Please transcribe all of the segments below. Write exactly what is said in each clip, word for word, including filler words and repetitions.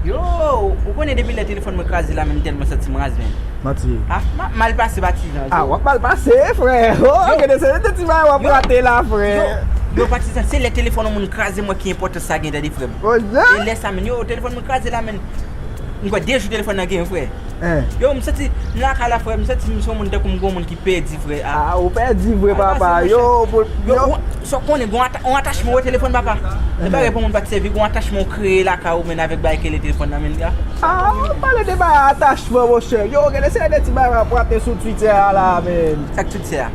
Yo, ou konnen depi lè telefòn mwen kraze la menm, tèlman santi m raz menm. Manti. Ah, m ap mal pase patizan. Ah, w ap mal pase, frè. Oh, gade se de ti bagay w ap rate la, frè. Yo, patizan, se lè telefòn yon moun kraze mwen ki enpòtans sa gen, tande, frè m. E lè sa menm, yo, telefòn mwen kraze la menm. M kwè de jou telefòn nan gen, frè. Yo, m santi m lakay la, frè, m santi m se yon moun tankou m gon moun ki pèdi, frè. Ah, ou pèdi vre, papa. Yo, pou yo. Sa w konnen, gon atachman ou telefòn, papa. E bagay pou moun pa t sèvi, gon atachman ou kreye lakay ou menm avèk bagay ki rele telefòn nan menm, ya. Ah, ou pale de bagay atachman, monchè. Yo, gade se de ti bagay w ap rate sou Twitter a la, menm. Sa k Twitter a?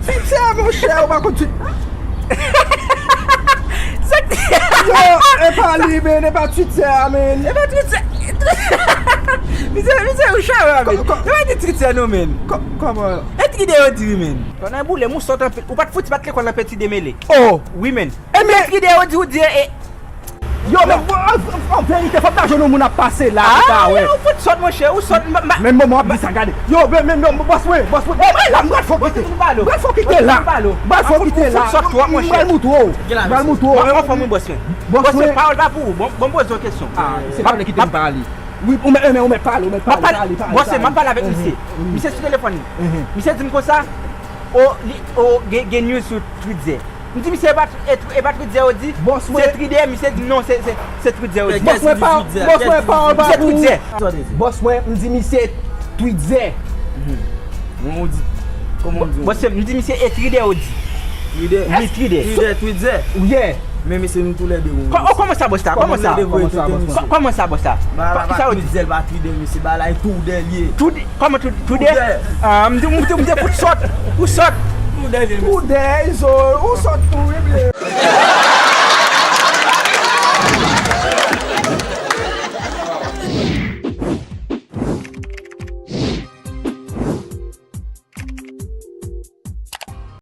Twitter, monchè, ou pa konn Twitter. Sa k Twitter a? Yo, e pa li, menm, e pa Twitter a, menm. E pa Twitter. Misye, misye, ou chare, menm. E pa di Twitter, non, menm. Kòman? E tride yo di, menm. Konnen boule, mou sòt anpil. Ou pa t fouti bat lekòl nan peti demele. Oh! Wi, menm. E men tride yo di, ou di, e. Yo, men, an verite, fòk ta jwenn yon moun ap pase la pou ta wè. Ou fout sòt, monchè, ou sòt. Men, men, mwen ap di sa, gade. Yo, men, men, non, bòs mwen, bòs mwen. Mwen la, mwen pral fò kite. Mwen pral fò kite la. Mwen pral fò kite la. Mwen pral moutre w. Mwen pral moutre w. Mwen anfòm, wi, bòs mwen. Bòs mwen, pawòl pa pou ou. Bon, bon, poze yon kesyon. Ah, se pa vle kite m pale. Wi, ou mèt, ou mèt pale, ou mèt pale, pale, pale. Bòs mwen, m ap pale avèk misye. Misye sou telefòn li. Misye di m konsa, o, li, o, gen, gen news sou Twitter. M di misye e pa, e, e pa Twitter ou di? Se Twitter, misye di non, se, se, se Twitter ou di. Bòs mwen pa, bòs mwen pa, pa pou ou. Bòs mwen, m di misye Twitter. Mwen ou di, kòman ou di? Bòs mwen, m di misye e Twitter ou di. Twitter? Wi, Twitter. Twitter, Twitter. Wi. Men mesye nou toulède ou. Kòman sa, bòs la? Kòman sa? Kòman sa, bòs la? Ba la pa Twitter, ba Twitter, mesye, ba la e Twitter li ye. Kòman tou, tou de? Ah, m te, m te, m te fout sòt. Ou sòt. Ou de, so, ou sòt tou.